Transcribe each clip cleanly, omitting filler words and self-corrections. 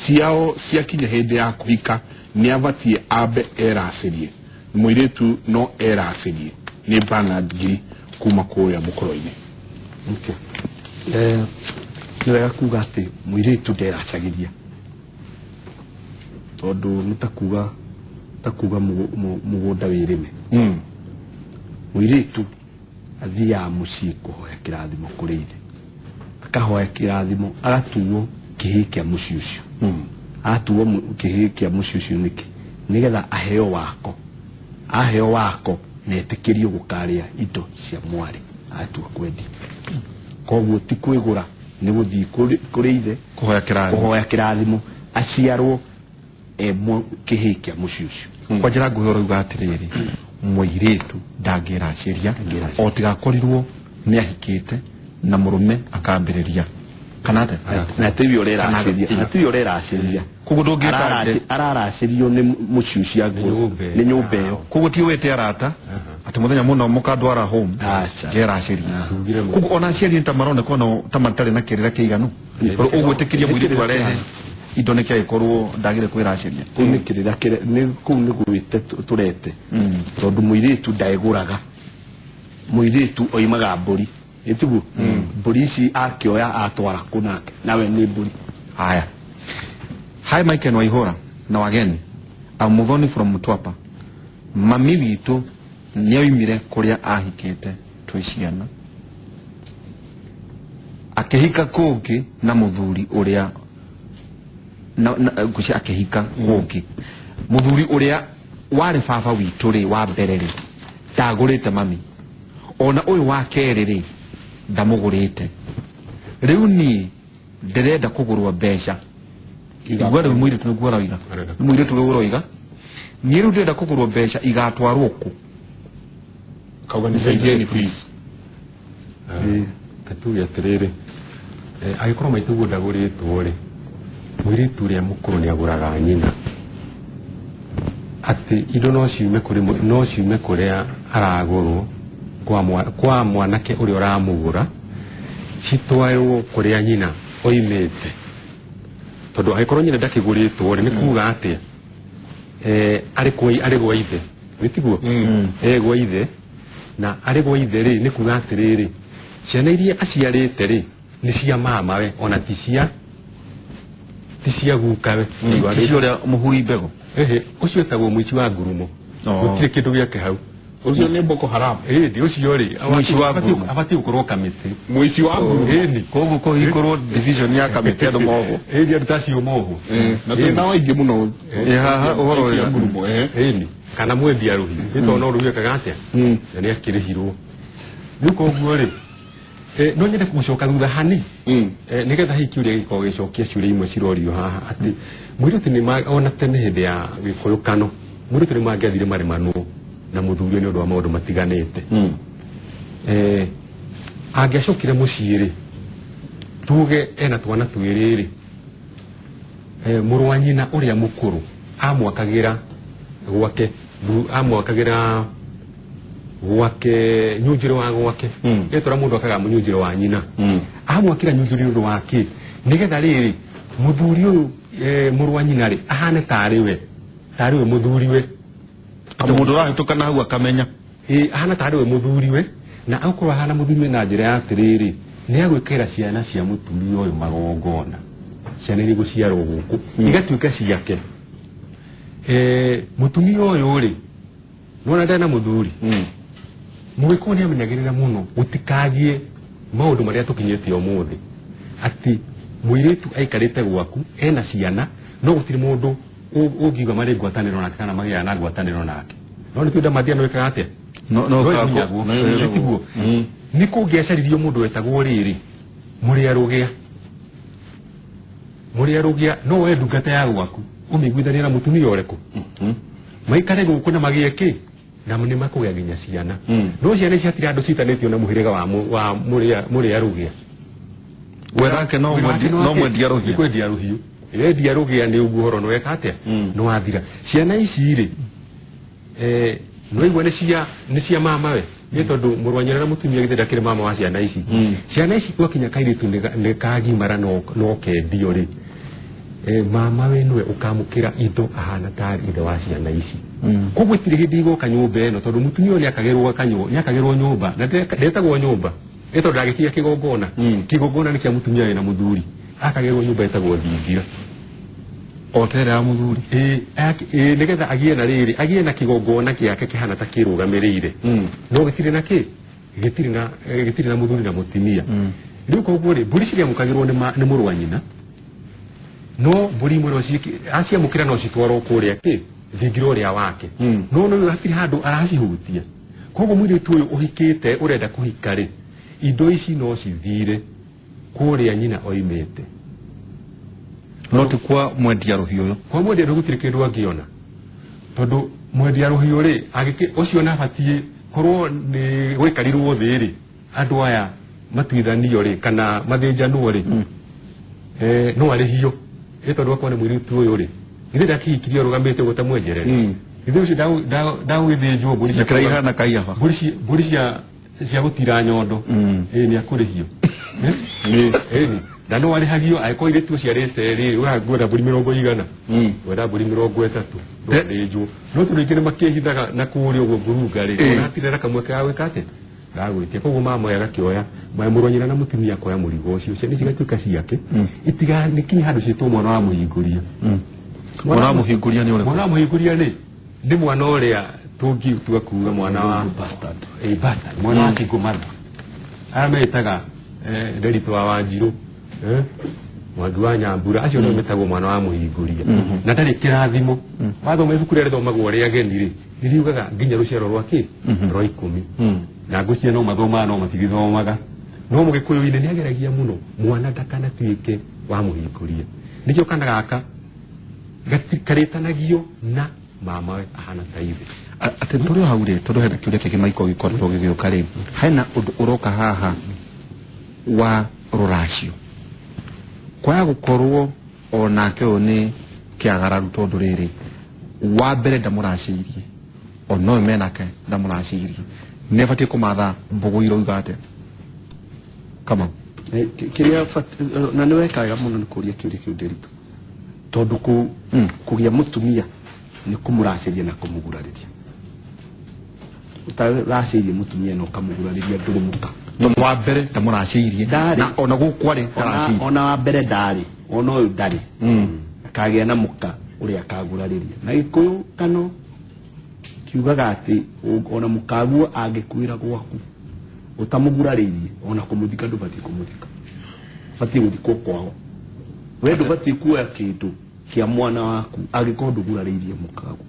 Ciao ciakinya hĩndĩ ya kũhika nĩ abatiĩ ambe eracĩrie? Mũirĩtu no eracĩrie? Nĩ Bernard Ngiri kuma kũrĩa Mũkũrũ-inĩ. Okay. Nĩ wega kuga atĩ mũirĩtu nderacagĩria, tondũ nĩ ta kuga mũgũnda wĩrĩme. Mũirĩtu athiaga mũciĩ kũhoya kĩrathimo kũrĩ ithe, akahoya kĩrathimo, agatuo kĩhĩĩ kĩa mũciĩ ũcio. Atuo kĩhĩĩ kĩa mũciĩ ũcio nĩkĩ? Nĩgetha aheo wako, aheo wako na etĩkĩrio gũkarĩa indo cia mwarĩ atua kwendia. Koguo ti kwĩgũra, nĩ gũthiĩ kũrĩ ithe kũhoya kĩrathimo. Kũhoya kĩrathimo aciarwo e kĩhĩĩ kĩa mũciĩ ũcio. Kwa njĩra nguhĩ ũrauga atĩrĩrĩ, mũirĩtu ndangĩracĩria? Ndangĩracĩria. O tigakorirwo nĩ ahikĩte na mũrũme akambĩrĩria kana atĩa? Na tiwe ũreracĩria, na tiwe ũreracĩria. Koguo ndũngĩta Araracĩrio nĩ mũciĩ ũcio Nĩ nyũmba ĩyo. Nĩ nyũmba ĩyo. Koguo ti wĩte arata atĩ mũthenya mũno mũkandwara home Aca. ngeracĩria. Tugire Koguo ona aciari nĩ ta maroneka ona ta matarĩ na kĩrĩra kĩiganu. Tondũ ũgwĩtĩkĩria mũirĩtu arehe indo nĩkĩ agĩkorwo ndagĩrĩ kwĩracĩria? Kũu nĩ kĩrĩra nĩ kũu nĩ gwĩte tũrete, tondũ mũirĩtu ndaegũraga. Mũirĩtu oimaga mbũri, ĩtiguo mbũri ici akĩoya atwara kũ nake nawe nĩ mbũri. Haya. Hi Mike and Waihura na wageni. I'm Muthoni from Mtwapa. Mami witũ nĩoimire kũrĩa ahikĩte twĩ ciana. Akĩhika kũngĩ na mũthuri ũrĩa na ngwĩciria akĩhika kũngĩ. Mũthuri ũrĩa warĩ baba witũ rĩ wa mbere rĩ ndagũrĩte mami. Ona ũyũ wa kerĩ rĩ ndamũgũrĩte. Rĩu niĩ ndĩrenda kũgũrwo mbeca. Igua rĩu mũirĩtu nĩguo aroiga. Arenda. Nĩ mũirĩtu rĩu ũroiga niĩ rĩu ndĩrenda kũgũrwo mbeca igatwarwo kũ? Kauga nisaidieni, please. Katuge atĩrĩrĩ, angĩkorwo maitũguo ndagũrĩtwo rĩ, mũirĩtu ũrĩa mũkũrũ nĩ agũraga nyina, atĩ indo no ciume kũrĩ no ciume kũrĩa aragũrwo kwa mwanake ũrĩa ũramũgũra, citwarwo kũrĩa nyina oimĩte, tondũ angĩkorwo nyina ndakĩgũrĩtwo rĩ, nĩ kuga atĩa? Arĩ gwa ithe, nĩ tiguo? Gwa ithe, na arĩ gwa ithe rĩ, nĩ kuga atĩrĩrĩ, ciana iria aciarĩte rĩ nĩ cia mamawe, ona ti cia gukawe. Ti cia ũrĩa mũhuri mbegũ. Ehe, ũcio ĩtagwo mũici wa ngurumo. Oh. Gũtirĩ kĩndũ gĩake hau. Ũcio nĩ Boko Haram. Ĩndĩ ũcio rĩ Mũici wa ngurumo. abatiĩ gũkorwo kamĩtĩ. Mũici wa ngurumo. Ĩni. Koguo kũhingũrwo division ya kamĩtĩ andũ mohwo. Ĩndĩ andũ ta acio mohwo. Na twĩ nao aingĩ mũno. Ĩ haha ũhoro Aici a ũyũ. ngurumo, eh. Ĩni kana mwendia rũhiũ, nĩ tondũ no rũhiũ ekaga atĩa na nĩ akĩrĩhirwo rĩu. Koguo rĩ, no nyende gũcoka thutha hani nĩgetha hihi kĩũria gĩkorwo gĩcokia ciũria imwe cirorio haha, atĩ mũirĩtu nĩ ona tene hĩndĩ ya gĩkũyũkano mũirĩtu nĩ mangĩathire marĩmanwo na mũthuri nĩ ũndũ wa maũndũ matiganĩte. Angĩacokire mũciĩ rĩ, tuge ena twana twĩrĩ rĩ, mũrũ wa nyina ũrĩa mũkũrũ amwakagĩra gwake amwakagĩra gwake nyunjĩro wa gwake. Ĩtũra mũndũ akaga mũnyunjĩro wa nyina. Amwakĩra nyunjĩro nĩ ũndũ wa kĩ? Nĩgetha rĩrĩ mũthuri ũyũ, mũrũ wa nyina rĩ, ahane tarĩ we mũthuri we. Atĩ mũndũ ũrahĩtũka na hau akamenya. Ĩ, ahana tarĩ we mũthuri we, na akorwo ahana mũthuri we na njĩra ya atĩrĩrĩ, nĩ agwĩkĩra ciana cia mũtumia ũyũ magongona, ciana iria igũciarwo gũkũ igatuĩka ciake. Mũtumia ũyũ rĩ, nona ndarĩ na mũthuri. Mũgĩkũyũ nĩ amenyagĩrĩra mũno gũtikagie maũndũ marĩa tũkinyĩte ũmũthĩ, atĩ mũirĩtu aikarĩte gwaku ena ciana no gũtirĩ mũndũ ũngiuga marĩ ngwatanĩro nake kana magĩaga na ngwatanĩro nake, no nĩ twenda mathia no ĩkaga atĩa? No No ĩmunyagwo. No ĩmunyagwo. Tiguo? Nĩ kũngĩacaririo mũndũ wetagwo rĩrĩ mũrĩa rũgĩa. Mũrĩa rũgĩa no we ndungata ya gwaku ũmĩiguithanie na mũtumia ũrĩkũ maikare gũkũ na magĩe kĩ na nĩ makũgĩa nginya ciana. No ciana ici hatirĩ andũ citanĩtio na mũhĩrĩga wa mũrĩa rũgĩa. Wĩra wake no Wĩra wake no wake. mwendia Nĩ rũhĩa. kwendia rũhiũ. Endia rũgĩa nĩ ũguo ũhoro nĩweka atĩa? Nĩ wathira. Ciana ici rĩ, nĩwaigua nĩ cia mama we, nĩ tondũ mũrũ wa nyina na mũtumia githĩ ndakĩrĩ mama wa ciana ici? Ciana ici gwakinya kairĩtu nĩ kagimara no kendio rĩ. Mama we nĩwe ũkamũkĩra indo ahana tarĩ ithe wa ciana ici. Koguo itirĩ hĩndĩ igoka nyũmba ĩno, tondũ mũtumia ũyũ nĩakagĩrwo nĩakagĩrwo nyũmba na ndetagwo nyũmba ĩ tondũ ndagĩkinya kĩgongona. Kĩgongona nĩ kĩa mũtumia wĩna mũthuri, akagĩrwo nyũmba ĩtagwo thingira. O tere ya mũthuri. Ĩ nĩgetha agĩe na rĩrĩ, agĩe na kĩgongona gĩake kĩhana ta kĩrũgamĩrĩire, no gĩtirĩ na kĩ, gĩtirĩ na gĩtirĩ na mũthuri na mũtumia. Rĩu koguo rĩ, mbũri ciriamũkagĩrwo nĩ mũrũ wa nyina, no mbũri imwe no aciamũkĩra no citwarwo kũrĩa kĩ thingira ũrĩa wake. No no hatirĩ handũ aracihutia. Koguo mũirĩtu ũyũ ũhikĩte, ũrenda kũhika rĩ, indo ici no cithire kũrĩa nyina oimĩte. No ti kwa mwendia rũhiũ ũyũ. Kwa mwendia rũhiũ gũtirĩ kĩndũ angĩona, tondũ mwendia rũhiũ rĩ, ũcio nabatiĩ korwo nĩ gwĩkarirwo thĩ rĩ, andũ aya matuithanio rĩ, kana mathĩnjanwo rĩ, no arĩhio ĩ tondũ akorwo nĩ mũirĩtu ũyũ rĩ, githĩ ndakĩhikirie arũgamĩte ũguo ta mwenjerere? Githĩ ũcio ndagũgĩthĩnjwo mbũri cia Kĩrĩa ihana kaiaba. Mbũri cia gũtira nyondo. Ĩ nĩ akũrĩhio. Ĩni na no arĩhagio angĩkorwo irĩtu ũciarĩte rĩ, ũrangwenda mbũri 100, wenda mbũri 30, ndũthĩnjwo. No tondũ aingĩ nĩ makĩhithaga na kũrĩa ũguo ngurunga rĩ, ona hatirĩ na kamweke ga gwĩka atĩa, gagwĩtia. Koguo mama ũyũ agakĩoya mũrũ wa nyina na mũtumia, akoya mũrigo ũcio, ciana ici igatuĩka ciake. Itiga nĩ kinya handũ ciĩtwo mwana wa mũhingũria. Mwana wa mũhingũria nĩ ũrĩkũ? Mwana wa mũhingũria rĩ, nĩ mwana ũrĩa tũngitua kuga mwana wa Bastard. Bastard, mwana wa single mother, arĩa metaga Nderitu wa Wanjirũ, Mwangi wa Nyambura, acio nĩo metagwo mwana wa mũhingũria. Na ndarĩ kĩrathimo. Wathoma ibuku rĩrĩa rĩthomagwo rĩa ageni rĩ, nĩriugaga nginya rũciaro rwa kĩ, rwa 10. Na ngwĩciria no mathomaga no matigĩthomaga. No mũgĩkũyũ-inĩ nĩ ageragia mũno mwana ndakanatuĩke wa mũhingũria. Nĩkĩo kana gaka karĩtanagio na mamawe ahana ta ithe. Atĩ tũrĩ o hau rĩ, tondũ hena kĩũria kĩngĩ maiko gĩkoretwo gĩgĩũka rĩ, hena ũndũ ũroka haha wa rũracio kwaya gũkorwo onake ũyũ nĩ kĩagararu, tondũ rĩrĩ wa mbere ndamũracĩirie, ona ũyũ menake ndamũracĩirie, nĩ abatiĩ kũmatha mbũgũ iroiga atĩa, Kamau? Kĩrĩa na nĩ weka wega mũno nĩ kũria kĩũria kĩu, Nderitu, tondũ kũgĩa mũtumia nĩ kũmũracĩria na kũmũgurarĩria. Ũtaracĩirie mũtumia na ũkamũgurarĩria, ndũrĩ mũka. Tondũ wa mbere ndamũracĩirie. Ndarĩ. Na ona gũkũ arĩ ndaracĩirie. Ona wa mbere ndarĩ, ona ũyũ ndarĩ. Akagĩa na mũka ũrĩa akagurarĩria. Na Gĩkũyũ kano kiugaga atĩ ona mũkaguo angĩkuĩra gwaku ũtamũgurarĩirie, ona kũmũthika ndũbatiĩ kũmũthika, batiĩ gũthikwo kwao. We ndũbatiĩ kuoya kĩndũ kĩa mwana waku angĩkorwo ndũgurarĩirie mũkaguo.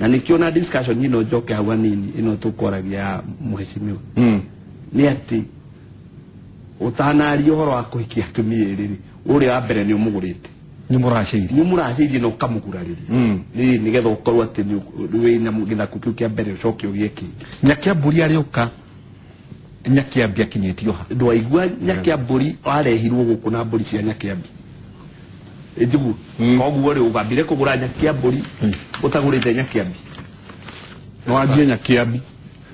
Na nĩkĩo na discussion ĩno njoke hau hanini, ĩno tũkwaragia ya mũhecimiwa, nĩ atĩ ũtanaria ũhoro wa kũhikia atumia erĩ rĩ, ũrĩa wa mbere nĩ ũmũgũrĩte. Nĩ mũracĩirie. Nĩ ũmũracĩirie na ũkamũgurarĩria. Nĩ nĩgetha ũkorwo atĩ nĩ wĩna gĩthaku kĩu kĩa mbere, ũcoke ũgĩe kĩngĩ. Nyakĩambũri arĩũka, Nyakĩambi akinyĩtio ha? Ndwaigua Nyakĩambũri warehirwo gũkũ na mbũri cia Nyakĩambi ĩtiguo? Koguo rĩ, ũgambire kũgũra Nyakĩambũri ũtagũrĩte Nyakĩambi? No wanjie Nyakĩambi.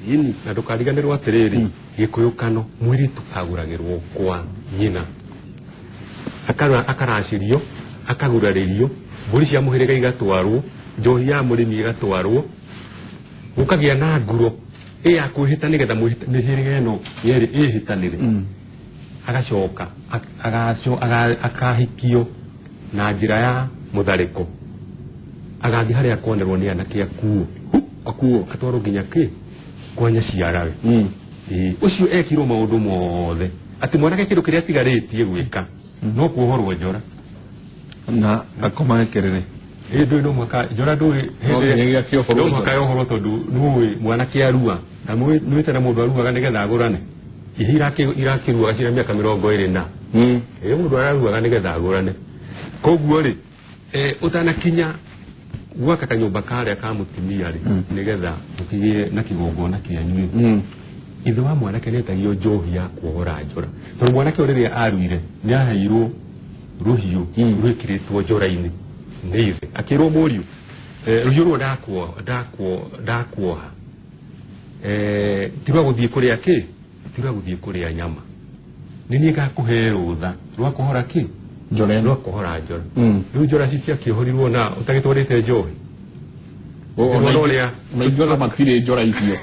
Ĩni. Na ndũkariganĩrwo atĩrĩrĩ, Gĩkũyũ kano mũirĩtu agũragĩrwo kwa nyina. Akaracĩrio, akagurarĩrio, mbũri cia mũhĩrĩga igatwarwo, njohi ya mũrĩmi ĩgatwarwo, gũkagĩa na nguro ĩ ya kwĩhĩta nĩgetha mĩhĩrĩga ĩno yerĩ ĩhĩtanĩre. Agacoka akahikio na njĩra ya mũtharĩko, agathiĩ harĩa akonerwo nĩ anake akuo, akuo atwarwo nginya kĩ kwa nyaciarawe. Ĩĩ, ũcio ekirwo maũndũ mothe atĩ mwanake kĩndũ kĩrĩa atigarĩtie gwĩka no kuohorwo njora. Na akoma kerere. Ĩ ndũĩ no mũhaka njora ndũĩ. No nginyagia kĩohorwo. No mũhaka yohorwo, tondũ nĩũĩ mwanake arua na nĩũĩ tene mũndũ aruaga nĩgetha agũrane. Ihe irakĩruaga ciĩna mĩaka 20 na ĩ mũndũ araruaga nĩgetha agũrane. Koguo rĩ, ũtanakinya gwaka kanyũmba karĩa ka mũtumia rĩ, nĩgetha mũkĩgĩe na kĩgongona kĩanyu rĩ, ithe wa mwanake nĩetagio njohi ya kuohora njora, tondũ mwanake ũyũ rĩrĩa aruire nĩ aheirwo rũhiũ rwĩkĩrĩtwo njora-inĩ nĩ ithe, akĩrwo, "Mũriũ, rũhiũ rũrũ ndakuoha ti rwa gũthiĩ kũrĩa kĩ, ti rwa gũthiĩ kũrĩa nyama, nĩ niĩ ngakũhe rũtha rwa kũhora kĩ Njora ĩno. No kohora njora. Mm. Rĩu njora citiakĩohorirwo na ũtagĩtwarĩte njohi. Ona ũrĩa Ona ithuĩ ona matirĩ njora icio.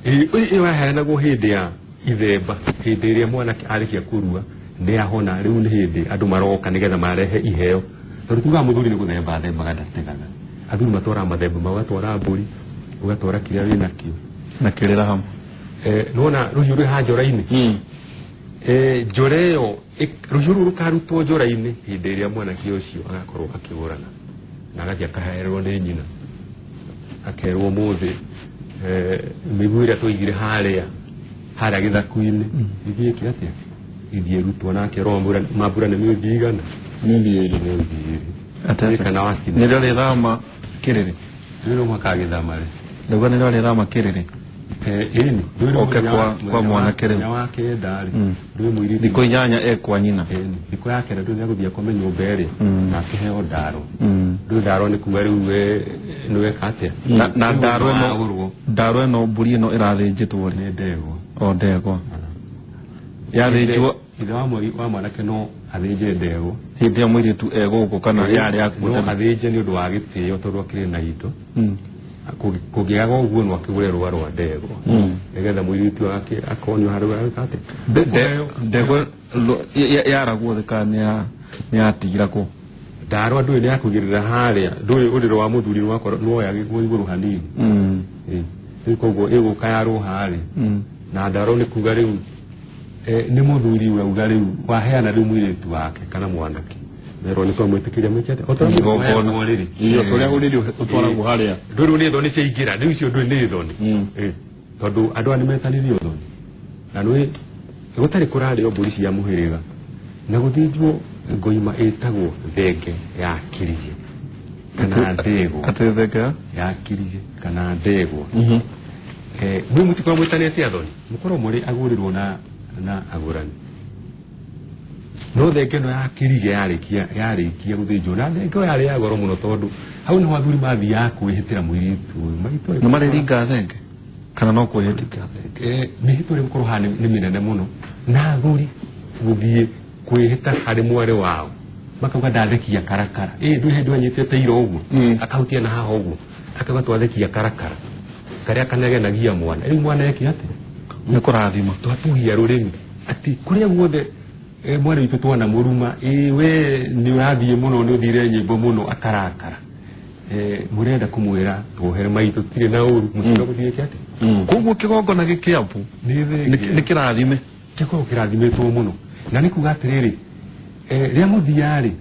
Ĩyo yaheanagwo hĩndĩ ya ithemba, hĩndĩ ĩrĩa mwanake arĩkia kũrua nĩ ahona, rĩu nĩ hĩndĩ andũ maroka nĩgetha marehe iheo, tondũ tugaga mũthuri nĩ gũthemba athembaga, ndategaga. Athuri matwaraga mathemba ma, ũgatwara mbũri, ũgatwara kĩrĩa wĩnakĩo. Na kĩrĩra hamwe. Nĩwona rũhiũ rwĩ haha njora-inĩ? Mm. Njora ĩyo, rũhiũ rũu rũkarutwo njora-inĩ hĩndĩ ĩrĩa mwanake ũcio agakorwo akĩgũrana na agathiĩ akahererwo nĩ nyina, akerwo mũthĩ mĩguĩ ĩrĩa twaigire harĩa harĩa gĩthaku-inĩ ithiĩ ĩke atĩa, ithiĩ ĩrutwo, nake roho mambura nĩ mĩũthi igana. Mĩũthi ĩrĩ. Mĩũthi ĩrĩ. Atĩ Nĩ kana wakina. Nĩrĩo rĩthama kĩrĩrĩ. Rĩu no mũhaka agĩthama rĩ. Ndauga nĩrĩo rĩthama kĩrĩrĩ. Ĩni ndũĩ. Oke kwa mwanake rĩu. Mũthenya wa kenda rĩ, Mm. ndũĩ mũirĩtu Thikũ 8 e kwa nyina. Ĩni thikũ ya kenda ndũĩ nĩagũthiĩ akome nyũmba ĩrĩa na akĩheo ndaro. Ndũĩ ndaro nĩ kuga rĩu we nĩweka atĩa. Na Rĩu ndaro ĩno wagũrwo. Ndaro ĩno, mbũri ĩno ĩrathĩnjĩtwo rĩ? Nĩ ndegwa. O ndegwa yathĩnjwo. Ithe wa wa mwanake no athĩnje ndegwa. Hĩndĩ ĩyo mũirĩtu egũkũ kana yarĩ akuo No tene? athĩnje nĩ ũndũ wa gĩtĩo, tondũ akĩrĩ na indo. Mm. Kũngĩaga ũguo no akĩgũre rũa rwa ndegwa Mm. nĩgetha mũirĩtu wake akonio harĩa areka atĩa. Ndegwa yaragwo thĩ kana nĩ yatigiragwo? Ndarwa ndũĩ nĩ yakũigĩrĩra harĩa, ndũĩ ũrĩrĩ wa mũthuri nĩwakorwo nĩwoyagwo igũrũ hanini. Ĩ, rĩu koguo ĩgũka yarwo harĩa. Na ndarwo nĩ kuga rĩu nĩ mũthuri wauga rĩu waheana rĩu mũirĩtu wake kana mwanake, merwo nĩ twamwĩtĩkĩria mwĩke atĩa, o ta ũrĩa Igongona. mũheanagwo rĩrĩ. Iyo tũrĩa ũrĩrĩ ũtwaragwo harĩa. Ndũĩ rĩu nĩ thoni ciaingĩra, rĩu icio ndũĩ nĩ thoni. Mm. Tondũ andũ aya nĩmetanirio thoni na nĩ gũtarĩ kũrarĩo mbũri cia mũhĩrĩga na gũthĩnjwo ngoima ĩtagwo thenge ya kirige kana ndegwa. Atĩ thenge ya? Ya kirige kana ndegwa. Mhm. Mwĩ mũtikorwo mwĩtanĩte athoni, mũkorwo mũrĩ agũrĩrwo na agũrani, no thenge ĩno ya kirige yarĩkia gũthĩnjwo, na thenge ĩyo yarĩ ya goro mũno, tondũ hau nĩho athuri mathiaga kwĩhĩtĩra mũirĩtu ũyũ maitũ. Nĩ marĩringa thenge kana no kwĩhĩtĩka? Mĩhĩtwa ĩrĩa gũkorwo haha nĩ mĩnene mũno, na athuri gũthiĩ kwĩhĩta harĩ mwarĩ wao makauga ndathekia karakara, ĩ ndwĩ hĩndĩ anyitĩte iro ũguo. Mm. Akahutia na haha ũguo akauga twathekia karakara karĩa kanegenagia mwana, rĩu mwana eke atĩa? Nĩ kũrathima. Twatuhia rũrĩmĩ atĩ kũrĩa guothe mwana witũ twana mũruma, ĩ we nĩ ũrathiĩ mũno, nĩ ũthire nyĩmbo mũno, akarakara. Mũrenda kũmwĩra wohere maitũ tirĩ na ũru mũciĩ gũthiĩ eke atĩa? Mm. Koguo kĩgongona gĩkĩambu Nĩ thenge. Nĩ kĩrathime. Gĩkorwo kĩrathimĩtwo mũno, na nĩ kuga atĩrĩrĩ, rĩa mũthia rĩ,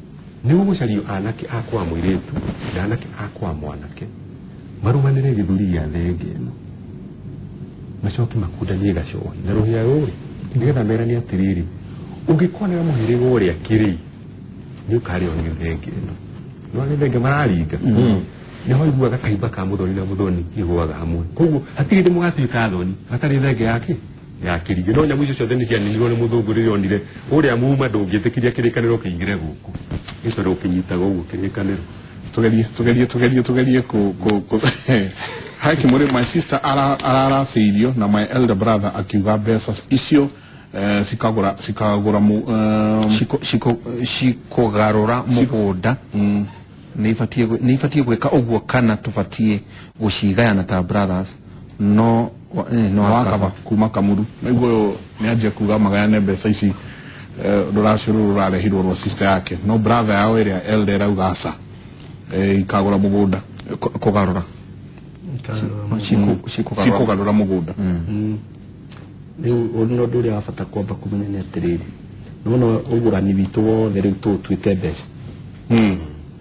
nĩ gũgũcario anake a kwa mũirĩtu na anake a kwa mwanake marũmanĩre gĩthũri gĩa thenge ĩno, macoke makundanie gacohi na rũhĩa rũrĩ nĩgetha merane atĩrĩrĩ, ũngĩkonera mũhĩrĩga ũrĩa kĩrĩi nĩ ũkarĩo nĩ thenge ĩno, no nĩ thenge mararinga. Nĩho iguaga kaimba ka mũthoni na mũthoni igũaga hamwe, koguo hatirĩ hĩndĩ mũgatuĩka thoni hatarĩ thenge yake ya kĩrigĩ. No nyamũ icio ciothe nĩ cianinirwo nĩ mũthũngũ rĩrĩa onire ũrĩa muma ndũngĩtĩkĩria kĩrĩkanĩro kĩingĩre gũkũ, nĩ tondũ ũkĩnyitaga ũguo kĩrĩkanĩro. Tugerie ku hi Kimuri, my sister araracĩirio na my elder brother akiuga mbeca icio cikagũra mu Cikũgarũra mũgũnda. Nĩ ibatiĩ gwĩka ũguo kana tũbatiĩ gũcigayana ta brothers? No no. Wakaba kuma Kamuru nĩguo ũyũ nĩ anjia kuga magayane mbeca ici, rũracio rũrũ rũrarehirwo rwa sister yake, no brother yao ĩrĩa elder ĩrauga aca, ikagũra mũgũnda. Kũgarũra. Cikũgarũra. Cikũgarũra mũgũnda. Rĩu ũndũ ũndũ ũrĩa wa bata kwamba kũmenya nĩ atĩrĩrĩ, nĩwona ũgũrani witũ wothe rĩu tũũtuĩte mbeca.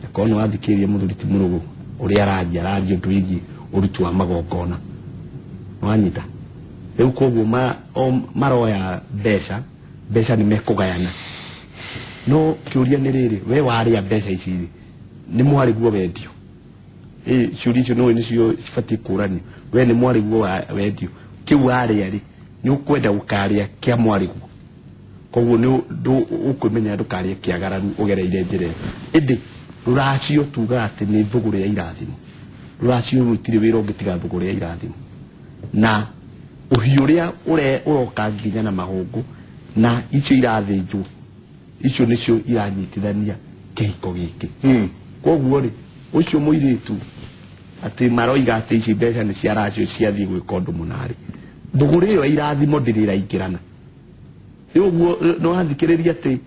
Akorwo nĩ wathikĩrĩria mũthuri ti mũrũgũ ũrĩa araria ũndũ wĩgiĩ ũruti wa magongona, nĩwanyita rĩu, koguo maroya mbeca nĩ mekũgayana, no kĩũria nĩ rĩrĩ, we warĩa mbeca ici rĩ, nĩ mwarĩguo wendio? Ĩ ciũria icio nĩwe nĩcio cibatiĩ kũranio. We nĩ mwarĩguo wendio kĩu warĩa rĩ, nĩ ũkwenda gũkarĩa kĩa mwarĩguo? Koguo nĩ ũkwĩmenya ndũkarĩe kĩagararu ũgereire njĩra ĩyo. Ĩndĩ rũracio tugaga atĩ nĩ thũgũrĩ ya irathimo. Rũracio rũtirĩ wĩra ũngĩ tiga thũgũrĩ ya irathimo na ũhiũ ũrĩa ũroka nginya na mahũngũ na icio irathĩnjwo. Icio nĩcio iranyitithania kĩhiko gĩkĩ. Koguo rĩ, ũcio mũirĩtu atĩ maroiga atĩ ici mbeca nĩ cia racio ciathiĩ gwĩka ũndũ mũna rĩ, thũgũrĩ ĩyo ya irathimo ndĩrĩ ĩraingĩrana. Rĩu ũguo nĩ wathikĩrĩria atĩ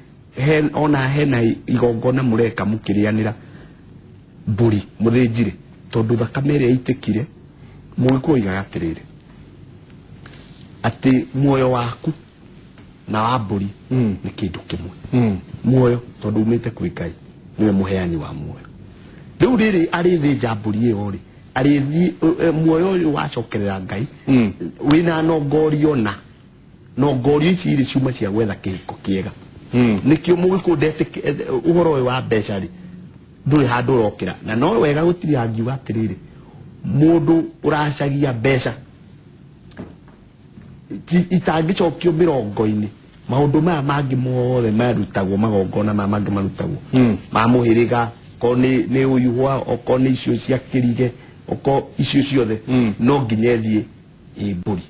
ona hena igongona mũreka mũkĩrĩanĩra mbũri mũthĩnjire, tondũ thakame ĩrĩa ĩitĩkire. Mũgĩkũyũ oigaga atĩrĩrĩ, atĩ muoyo waku na wa mbũri nĩ kĩndũ kĩmwe. Muoyo tondũ umĩte kwĩ Ngai, nĩwe mũheani wa muoyo. Rĩu rĩrĩ arĩthĩnja mbũri ĩyo rĩ, arĩthiĩ muoyo ũyũ wacokerera Ngai wĩna nongorio, na nongorio ici irĩ ciuma cia gwetha kĩhiko kĩega. Nĩkĩo mũgĩkũyũ ndetĩk ũhoro ũyũ wa mbeca rĩ, ndũrĩ handũ ũrokĩra. Na no wega gũtirĩ angiuga atĩrĩrĩ, mũndũ ũracagia mbeca itangĩcokio mĩrongo-inĩ, maũndũ maya mangĩ mothe marutagwo, magongona maya mangĩ marutagwo ma mũhĩrĩga, okorwo nĩ ũihwa, okorwo nĩ icio cia kĩrige, okorwo icio ciothe, no nginya ĩthiĩ ĩ mbũri,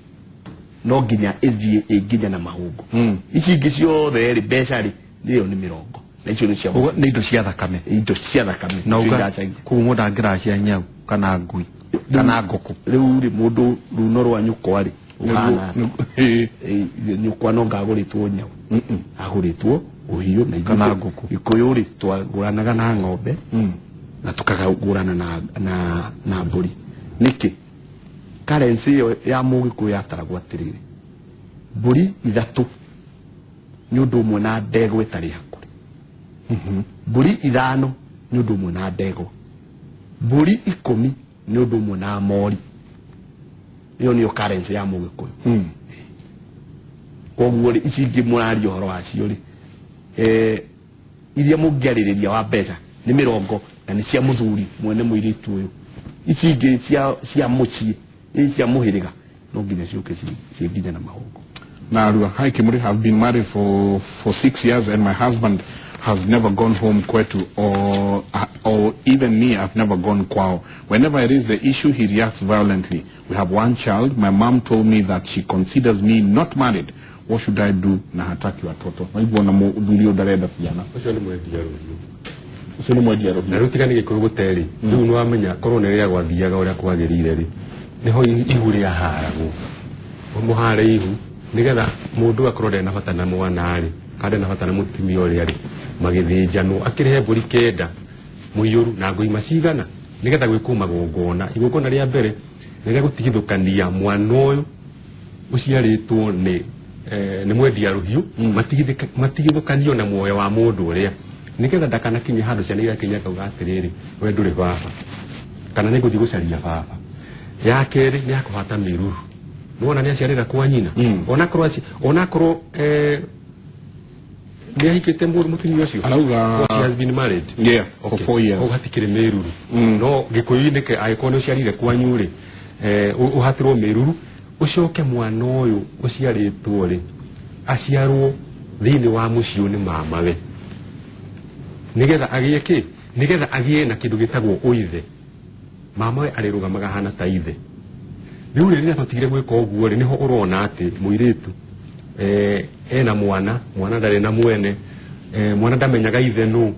no nginya ĩthiĩ ĩ nginya na mahũngũ. Ici ingĩ ciothe rĩ, mbeca rĩ, ĩyo nĩ mĩrongo na icio nĩ cia Ũguo nĩ indo cia thakame. Indo cia thakame. Na icio uga iracagia. Koguo mũndũ angĩracia nyau kana ngui kana ngũkũ? Rĩu rĩ, mũndũ runo rwa nyũkwa rĩ ũhana atĩa? Nyũkwa no ngagũrĩtwo nyau, agũrĩtwo ũhiũ na ithuĩ Kana ngũkũ. Gĩkũyũ rĩ, twagũranaga na ng'ombe na tukagũrana na mbũri. Nĩkĩ currency ĩyo ya mũgĩkũyũ yataragwo atĩrĩrĩ, mbũri 3 nĩ ũndũ ũmwe na ndegwa ĩtarĩ hakũrĩ, mbũri 5 nĩ ũndũ ũmwe na ndegwa, mbũri 10 nĩ ũndũ ũmwe na mori. Ĩyo nĩyo currency ya mũgĩkũyũ. Koguo rĩ, ici ingĩ mũraria ũhoro wacio rĩ, iria mũngĩarĩrĩria wa mbeca nĩ mĩrongo na nĩ cia mũthuri mwene mũirĩtu ũyũ. Ici ingĩ cia mũciĩ, ici cia mũhĩrĩga, no nginya ciũke ciĩ nginya na mahũngũ. Narua. Hi Kimuri, have been married for 6 years and my husband has never gone home kwetu or even me, I've never gone kwao. Whenever I raise the issue, he reacts violently. We have one child. My mom told me that she considers me not married. What should I do? Na hataki watoto. Maiguo na mũthuri ũyũ ndarenda ciana. Ũcio nĩ mwendia rũhiũ. Ũcio nĩ mwendia Na rũhiũ. Rĩu tiga nĩ gĩkũyũ gũterĩ, rĩu nĩ wamenya korwo nĩ rĩrĩa gwathiaga ũrĩa kwagĩrĩire rĩ, nĩho ihu rĩaharagwo, mũhare ihu nĩgetha mũndũ akorwo ndarĩ na bata na mwana rĩ, kana ndarĩ na bata na mũtumia ũrĩa rĩ, magĩthĩnjanwo akĩrĩhe mbũri 9 mũiyũru na ngoima cigana nĩgetha gwĩkwo magongona. Igongona rĩa mbere nĩ rĩa gũtigithũkania mwana ũyũ ũciarĩtwo nĩ mwendia rũhiũ, matigithũkanio na muoyo wa mũndũ ũrĩa, nĩgetha ndakanakinye handũ ciana igakinya akauga atĩrĩrĩ, we ndũrĩ baba, kana nĩ ngũthiĩ gũcaria baba. Ya kerĩ nĩ ya kũhata mĩruru. Nĩwona nĩ aciarĩra kwa nyina. Onakorwo nĩ ahikĩte mũndũ mũtumia ũcio. Arauga She has been married. Yeah, for 4 years. Hau hatikĩrĩ mĩruru. No gĩkũyũ-inĩ angĩkorwo nĩ ũciarire kwanyu rĩ, ũhatĩrwo mĩruru, ũcoke mwana ũyũ ũciarĩtwo rĩ, aciarwo thĩinĩ wa mũciĩ ũyũ nĩ mamawe, nĩgetha agĩe kĩ, nĩgetha agĩe na kĩndũ gĩtagwo ũithe. Mamawe arĩrũgamaga hana ta ithe. Rĩu rĩ, rĩrĩa twatigire gwĩka ũguo rĩ, nĩho ũrona atĩ mũirĩtu ena mwana, mwana ndarĩ na mwene, mwana ndamenyaga ithe nũ,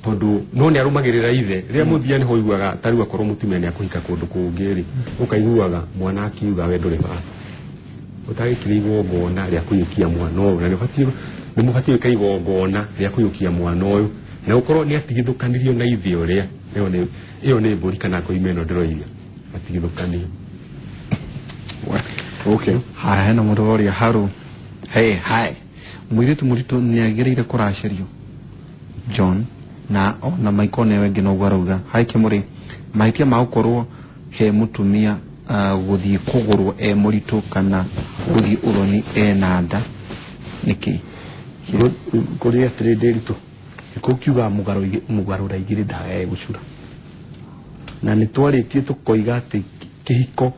tondũ no nĩ arũmagĩrĩra ithe. Rĩrĩa mũthia nĩho ũiguaga ta rĩu akorwo mũtumia nĩ akũhika kũndũ kũngĩ rĩ, ũkaiguaga mwana akiuga, we ndũrĩ baba. Ũtagĩkire igongona rĩa kũiyũkia mwana ũyũ, na nĩ mũbatiĩ gwĩka igongona rĩa kũiyũkia mwana ũyũ na gũkorwo nĩ atigithũkanirio na ithe ũrĩa. Ĩyo nĩ mbũri kana ngoima ĩno ndĩroiga atigithũkanio. Okay. Haya, hena mũndũ woria haru. Hey, hi, mũirĩtu mũritũ nĩ agĩrĩire kũracĩrio? John na ona Michael newe ĩngĩ noguo arauga. Hi Kĩmũrĩ, mahĩtia ma gũkorwo he mũtumia gũthiĩ kũgũrwo e mũritũ kana gũthiĩ ũthoni ena nda nĩkĩ? Kũrĩ atĩrĩ, ndĩritũ gĩkũyũ kiugaga mũgarũra igĩrĩ ndagae gũcura. Na nĩ twarĩtie tũkoiga atĩ kĩhiko,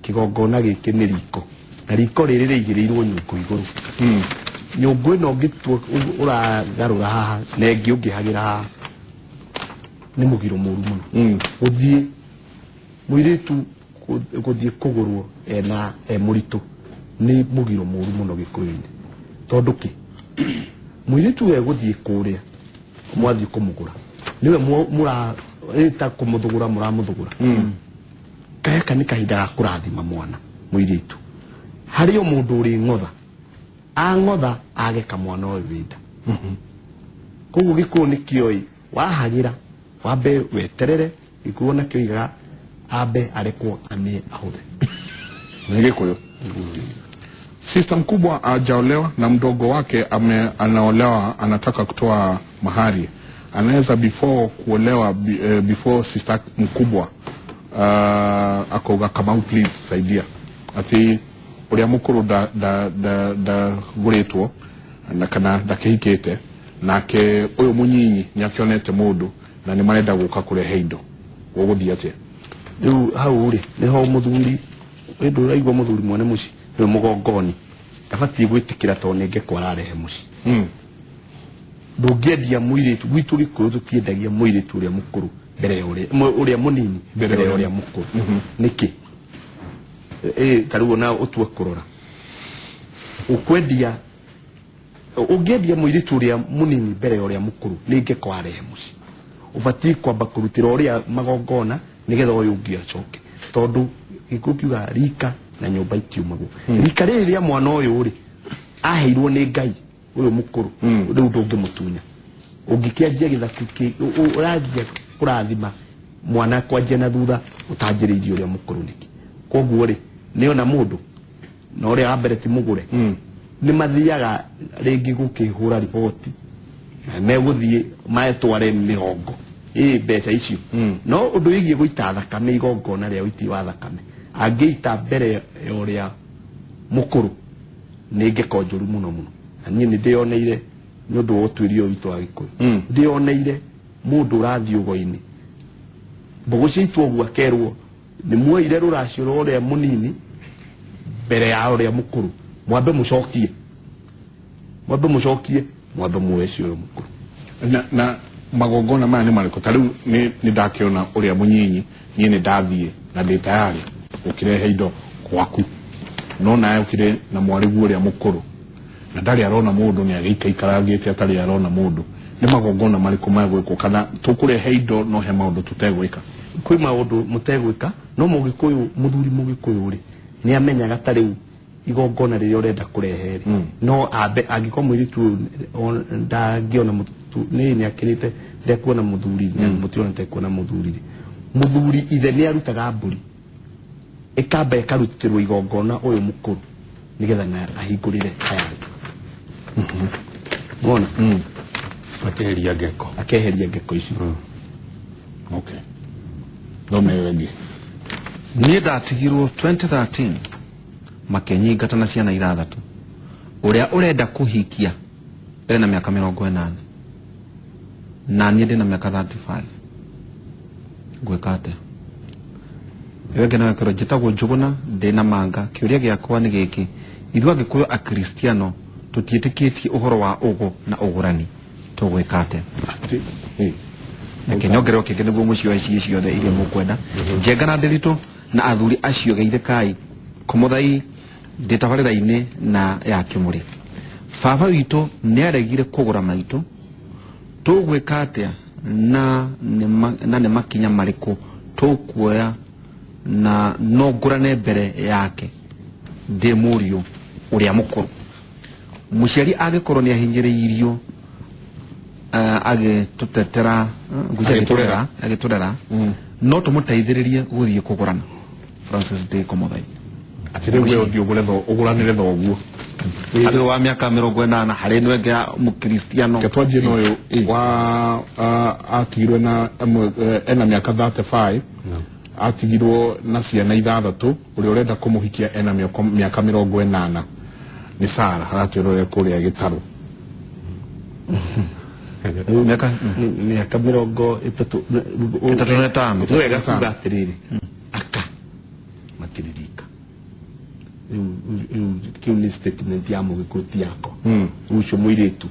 kĩgongona gĩkĩ nĩ riko, na riko rĩrĩ rĩigĩrĩirwo nyũngũ igũrũ. Nyũngũ ĩno ũngĩtua ũragarũra haha na ĩngĩ ũngĩhagĩra haha, nĩ mũgiro mũru mũno. Gũthiĩ mũirĩtu gũthiĩ kũgũrwo ena e mũritũ nĩ mũgiro mũru mũno gĩkũyũ-inĩ, tondũ kĩ Mũirĩtu we gũthiĩ kũrĩa mwathiĩ kũmũgũra nĩwe mũra kũmũthũgũra mũramũthũgũra. Gaka nĩ kahinda ga kũrathima mwana mũirĩtu. Harĩ o mũndũ ũrĩ ng'otha ang'otha ageka mwana ũyũ wĩ nda. Koguo gĩkũyũ nĩkĩoĩ wahagĩra wambe weterere gĩkũyũ nakĩo igaga ambe arekwo amie ahũthe. Nĩ Gĩkũyũ. Sister mkubwa hajaolewa na mdogo wake anaolewa, anataka kutoa mahari. Anaweza before kuolewa before sister mkubwa akauga Kamau please saidia ati uria mukuru ndagũrĩtwo na kana ndakĩhikĩte nake ũyũ mũnyinyi nĩ akĩonete mũndũ na nĩ marenda gũka kũrehe indo gũgũthiĩ atĩa? Rĩu hau rĩ nĩho mũthuri ĩndũ ũraigua mũthuri mwene mũciĩ nĩwe mũgongoni ndabatiĩ gwĩtĩkĩra tondũ nĩ ngeko ararehe mũciĩ. Ndũngĩendia mũirĩtu gwitũ Gĩkũyũ tũtiendagia mũirĩtu ũrĩa mũkũrũ mbere ya ũrĩa mũnini mbere ya ũrĩa mũkũrũ. Nĩkĩ? Ta rĩu ona ũtue kũrora ũkwendia ũngĩendia mũirĩtu ũrĩa mũnini mbere ya ũrĩa mũkũrũ nĩ ngeko arehe mũciĩ. Ũbatiĩ kwamba kũrutĩra ũrĩa magongona nĩgetha ũyũ ũngĩ acoke tondũ Gĩkũyũ kiuga rika na nyũmba itiumagwo. Rika rĩrĩ rĩa mwana ũyũ rĩ aheirwo nĩ Ngai ũyũ mũkũrũ rĩu ndũngĩmũtunya. Ũngĩkĩanjia gĩthaku ũranjia kũrathima mwana kwanjia na thutha ũtanjĩrĩirie ũrĩa mũkũrũ nĩkĩ? Koguo rĩ nĩona mũndũ na ũrĩa wa mbere ti mũgũre nĩ mathiaga rĩngĩ gũkĩhũra riboti na megũthiĩ metware mĩrongo ĩ mbeca icio. No ũndũ wĩgiĩ gũita thakame igongona rĩa ũiti wa thakame angĩita mbere ya ũrĩa mũkũrũ nĩ ngeko njũru mũno mũno. Na niĩ nĩ ndĩyoneire nĩ ũndũ wa ũtuĩria ũyũ witũ wa Gĩkũyũ. Ndĩyoneire mũndũ ũrathiĩ ũgo-inĩ mbũgũ ciaitwo ũguo akerwo nĩ muoire rũracio rwa ũrĩa mũnini mbere ya ũrĩa mũkũrũ mwambe mũcokie mwambe mũcokie mwambe muoe cio ũyũ mũkũrũ. Na magongona maya nĩ marĩkũ? Ta rĩu nĩ ndakĩona ũrĩa mũnyinyi niĩ nĩ ndathiĩ na ndĩ tayari gũkĩrehe indo gwaku no nawe ũkĩrĩ na mwarĩguo ũrĩa mũkũrũ na ndarĩ arona mũndũ nĩ agĩikaikarangĩte atarĩ arona mũndũ. Nĩ magongona marĩkũ magwĩkwo kana tũkũrehe indo no he maũndũ tũtegwĩka? Kwĩ maũndũ mũtegwĩka no mũgĩkũyũ mũthuri mũgĩkũyũ rĩ nĩ amenyaga ta rĩu igongona rĩrĩa ũrenda kũrehe rĩ no ambe angĩkorwo mũirĩtu ũyũ ndangĩona nĩ akĩrĩte ndekuona mũthuri mũtirona ndekuona mũthuri rĩ mũthuri ithe nĩ arutaga mbũri ĩkamba ĩkarutĩrwo igongona ũyũ mũkũrũ nĩgetha na ahingũrĩre aya angĩ. Wona? Akeheria ngeko. Akeheria ngeko icio. Okay. Thome ĩyo ĩngĩ. Niĩ ndatigirwo 2013 makĩnyingata na ciana ithathatũ. Ũrĩa ũrenda kũhikia ena mĩaka 80 na niĩ ndĩna mĩaka 35. Ngwĩka atĩa? Ĩyo ĩngĩ nayo ĩkerwo njĩtagwo Njũgũna ndĩna manga kĩũria gĩakwa nĩ gĩkĩ ithuĩ Agĩkũyũ Akristiano tũtiĩtĩkĩtie ũhoro wa ũgo na ũgũrani tũgwĩka atĩa? Reke nyongererwo kĩngĩ nĩguo mũcioe ciĩ ciothe iria mũkwenda. Njenga na Ndĩritũ na athuri acio geithĩkai kũmũthai ndĩ tabarĩra-inĩ na ya Kĩmũrĩ. Baba witũ nĩaregire kũgũra maitũ tũgwĩka atĩa na nĩ makinya marĩkũ tũkuoya na no ngũrane mbere yake ndĩ mũriũ ũrĩa mũkũrũ. Mũciari angĩkorwo nĩ ahinyĩrĩirio agĩtũtetera agĩtũrera no tũmũteithĩrĩrie gũthiĩ kũgũrana. Francis D. Komothai. Atĩ rĩu we ũthiĩ ũgũranĩre thoguo. Harĩ wa mĩaka 80 harĩ ĩno ĩngĩ ya mũkristiano. Reke twanjie na ũyũ wa atigirwo na ena mĩaka 35 atigirwo na ciana ithathatũ ũrĩa ũrenda kũmũhikia ena mĩaka 80 nĩ Sara aratwĩrorera kũrĩa Gĩtarũ. Mĩaka 35 35. Nĩ wega kuga atĩrĩrĩ aka matiririka. Rĩu kĩu nĩ statement ya mũgĩkũyũ ti yakwa. Ũcio mũirĩtu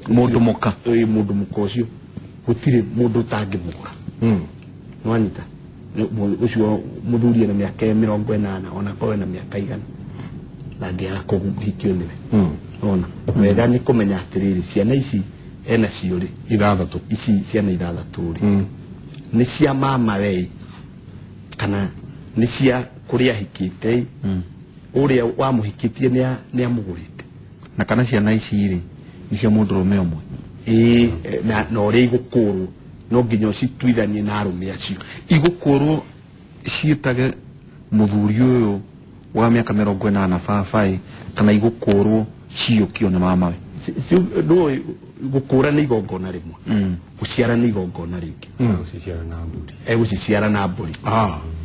mũndũ mũka mũndũ mũka ũcio gũtirĩ mũndũ ũtangĩmũgũra. Nĩwanyita? Ũcio mũthuri ena mĩaka 80 ona korwo ena mĩaka igana ndangĩaga kũhikio nĩwe. Ona wega nĩ kũmenya atĩrĩrĩ, ciana ici ena cio rĩ, ithathatũ, ici ciana ithathatũ rĩ, nĩ cia mama we kana nĩ cia kũrĩa ahikĩte, ũrĩa wamũhikĩtie nĩ amũgũrĩte, na kana ciana ici rĩ nĩ cia mũndũrũme ũmwe. Ĩĩ, na ũrĩa igũkũrwo no nginya ũcituithanie na arũme acio. Igũkũrwo ciĩtage mũthuri ũyũ wa mĩaka 80 babaĩ, kana igũkũrwo ciyũkio nĩ mamawe? Ndũĩ gũkũra nĩ igongona rĩmwe, gũciara nĩ igongona rĩngĩ. Gũciciara na mbũri. Egũciciara na mbũri.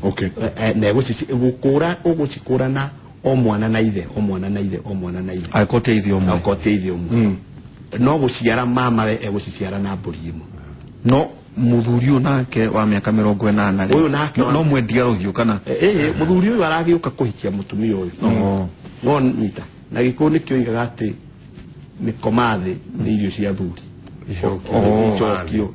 Okay. Na gũkũra ũgũcikũra na o mwana na ithe, o mwana na ithe, o mwana na ithe, angĩkorwo ti ithe ũmwe, angĩkorwo ti ithe ũmwe. No gũciara mamawe egũciciara na mbũri ĩmwe. No mũthuri ũyũ nake wa mĩaka 80 ũyũ nake no mwendia rũhiũ kana? Ĩĩ, mũthuri ũyũ aragĩũka kũhikia mũtumia ũyũ. No nyita na Gĩkũyũ nĩkĩo oigaga atĩ mĩkoma thĩ nĩ irio cia thuri. Icokio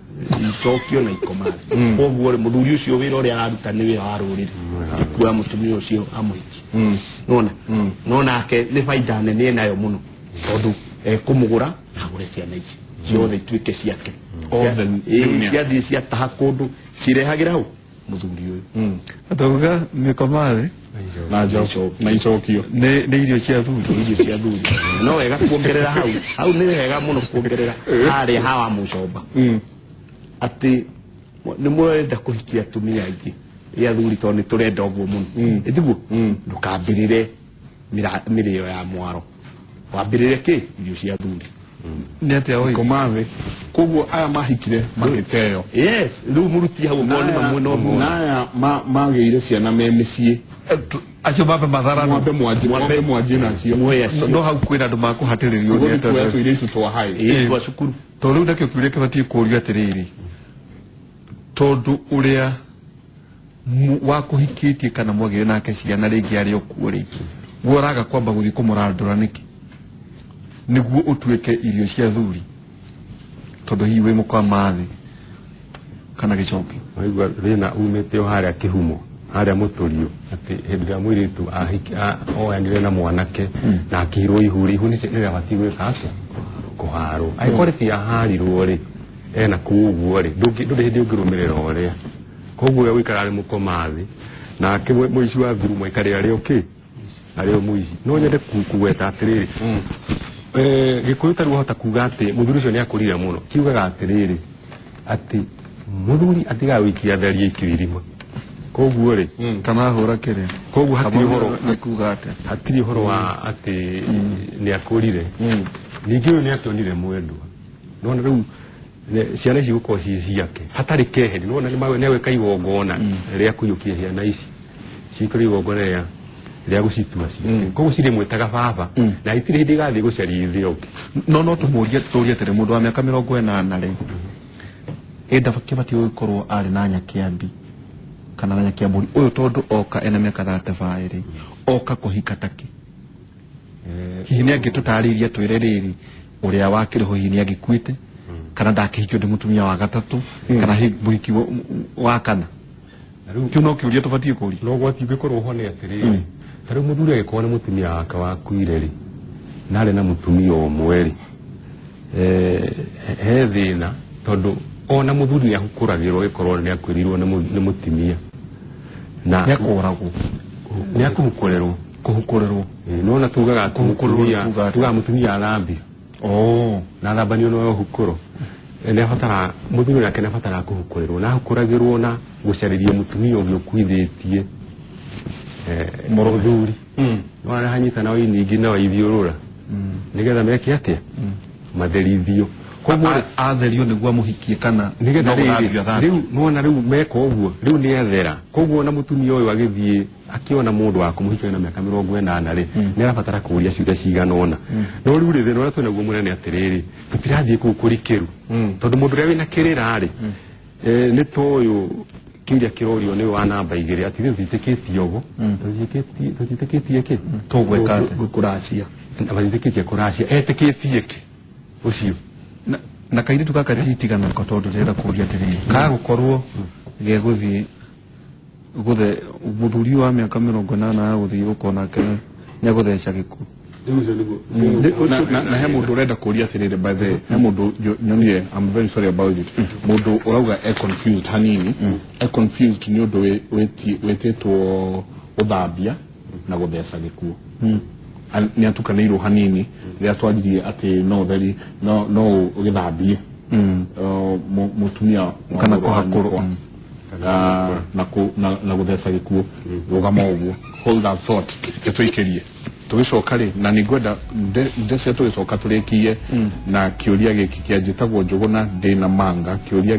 icokio na ikoma thĩ. Koguo rĩ, mũthuri ũcio wĩra ũrĩa araruta nĩ wĩra wa rũrĩrĩ, kuoya mũtumia ũcio amũhikie. Nona no nake nĩ baida nene enayo mũno, tondũ ekũmũgũra na agũre ciana ici ciothe ituĩke ciake. Ciathiĩ ciataha kũndũ cirehagĩra hau mũthuri ũyũ. Atauga mĩkoma thĩ na icokio nĩ irio cia thuri. Irio cia thuri. No wega kuongerera hau hau, nĩ wega mũno kuongerera harĩa hawa mũcomba atĩ nĩ mũrenda kũhikia atumia aingĩ ya thuri, tondũ nĩ tũrenda ũguo mũno. Ĩtiguo ndũkambĩrĩre mĩrĩo ya mwaro, wambĩrĩre kĩ irio cia thuri. Nĩ atĩa ũyũ Koma thĩ. Koguo aya mahikire magĩteo. Yes, rĩu mũruti hau ũkorwo nĩ mamwe no mũno. Na aya magĩire ciana me mĩciĩ, acio mambe matharano, mwambe mwanjie, mwambe mwanjie nacio. No hau kwĩna andũ makũhatĩrĩrio nĩ atĩ tũirĩtu twa hai twa cukuru. Tondũ rĩu nakĩo kĩũria kĩbatiĩ kũũrio atĩrĩrĩ, tondũ ũrĩa wakũhikĩtie kana mwagĩire nake ciana rĩngĩ arĩ o kuo rĩ, we ũraga kwamba gũthiĩ kũmũrandũra nĩkĩ nĩguo ũtuĩke irio cia thuri, tondũ hihi wĩ mũkoma thĩ kana gĩcokio? Waigua thĩna umĩte o harĩa kĩhumo, harĩa mũtũrio, atĩ hĩndĩ ĩrĩa mũirĩtu oyanire na mwanake na akĩirwo ihu, ihu nĩ rĩabatiĩ gwĩka atĩa? Kũharwo. Angĩkorwo rĩtiaharirwo rĩ, ena kũu ũguo rĩ, ndũrĩ hĩndĩ ũngĩrũmĩrĩra ũrĩa. Koguo ũrĩa ũikara arĩ mũkoma thĩ nake mũici wa ngurumo aikarĩra arĩ o kĩ? Arĩ o mũici. No nyende kũgweta atĩrĩrĩ, Gĩkũyũ tarĩu wahota kuga atĩ mũthuri ũcio nĩ akũrire mũno, kiugaga atĩrĩrĩ atĩ mũthuri atigaga gũikia therie ikio irima. Koguo rĩ, kana ahũra kĩrĩa, koguo hatirĩ ũhoro, nĩ kuga atĩa? Hatirĩ ũhoro wa atĩ nĩ akũrire. Ningĩ ũyũ nĩ akĩonire mwendwa. Nĩwona rĩu ciana ici gũkorwo ciĩ ciake hatarĩ keheri. Nĩwona nĩ agwĩka igongona rĩa kũiyũkia ciana ici, cikore igongona rĩa gũcitua ciake. Koguo cirĩmwĩtaga baba, na itirĩ hĩndĩ igathiĩ gũcaria ithe ũngĩ. No tũmũrie tũrie atĩrĩ, mũndũ wa mĩaka 80 rĩ, ĩnda kĩbatiĩ gũkorwo arĩ na nyakĩambi kana na nyakĩambũri ũyũ, tondũ oka ena mĩaka 35 rĩ, oka kũhika takĩ? Hihi nĩ angĩtũtarĩria twĩre rĩrĩ ũrĩa wakĩrĩ ho hihi nĩ angĩkuĩte, kana ndakĩhikio nĩ mũtumia wa gatatũ, kana hihi mũhiki wa kana? Kĩu no kĩũria tũbatiĩ kũũria. No ũgwati ũngĩkorwo ho nĩ atĩrĩrĩ, ta rĩu mũthuri agĩkorwo nĩ mũtumia wake wakuire rĩ, na arĩ na mũtumia ũmwe rĩ, he thĩna, tondũ ona mũthuri nĩ ahukũragĩrwo agĩkorwo nĩ akuĩrĩirwo nĩ mũtumia. Na nĩ akũragwo, nĩ akũhukũrĩrwo. Kũhukũrĩrwo. Nĩwona tugaga Kũhukũrĩrwo, tugaga mũtumia athambio. Na athambanio no hukũro. Nĩ abatara mũthuri nake nĩ abataraga kũhukũrĩrwo, na ahukũragĩrwo na gũcarĩrio mũtumia ũngĩ ũkuithĩtie mũthuri. Nĩwona hanyita na wainingĩ na waithiũrũra, nĩgetha meke atĩa? Matherithio. Koguo atherio nĩguo amũhikie kana nĩgetha rĩu nĩwona rĩu meka ũguo, rĩu nĩ athera. Koguo ona mũtumia ũyũ agĩthiĩ akiona mũndũ wa kũmũhikia na mĩaka 80 rĩ, nĩ arabatara kũũria ciũria cigana ũna. No rĩu rĩ, thĩna ũrĩa twĩnaguo mũnene atĩrĩrĩ, tũtirathiĩ kũu kũrikĩru, tondũ mũndũ ũrĩa wĩna kĩrĩra rĩ, nĩ ta ũyũ kĩũria kĩrorio nĩ wa namba 2 atĩ ithuĩ tũtiĩtĩkĩtie ũguo, tũtiĩtĩkĩtie kĩ tũgwĩka atĩa? Kũracia. Matitĩkĩtie kũracia, etĩkĩtie kĩ ũcio? Na kairĩtu gaka nditiganako, tondũ ndĩrenda kũũria atĩrĩrĩ, kaga gũkorwo gegũthiĩ gũthe mũthuri wa mĩaka 80 agũthiĩ gũkorwo nake nĩ agũtheca gĩkuũ. Rĩu ũcio nĩguo Na he mũndũ ũrenda kũria atĩrĩrĩ, by the he mũndũ nyonire, I'm very sorry about it, mũndũ ũrauga e confused hanini, e confused nĩ ũndũ wĩtĩtwo gũthambia na gũtheca gĩkuũ. Nĩ atukanĩirwo hanini rĩrĩa twaririe atĩ no ũtheri no ũgĩthambie mũtumia wa Kana mũrũ wa kũhakũrwo. nyũkwa. Na gũtheca gĩkuũ. Rũgama ũguo, hold that thought, gĩtũikĩrie tũgĩcoka rĩ, na nĩ ngwenda ndecia tũgĩcoka tũrĩkie na kĩũria gĩkĩ kĩa njĩtagwo Njũgũna ndĩna manga kĩũria.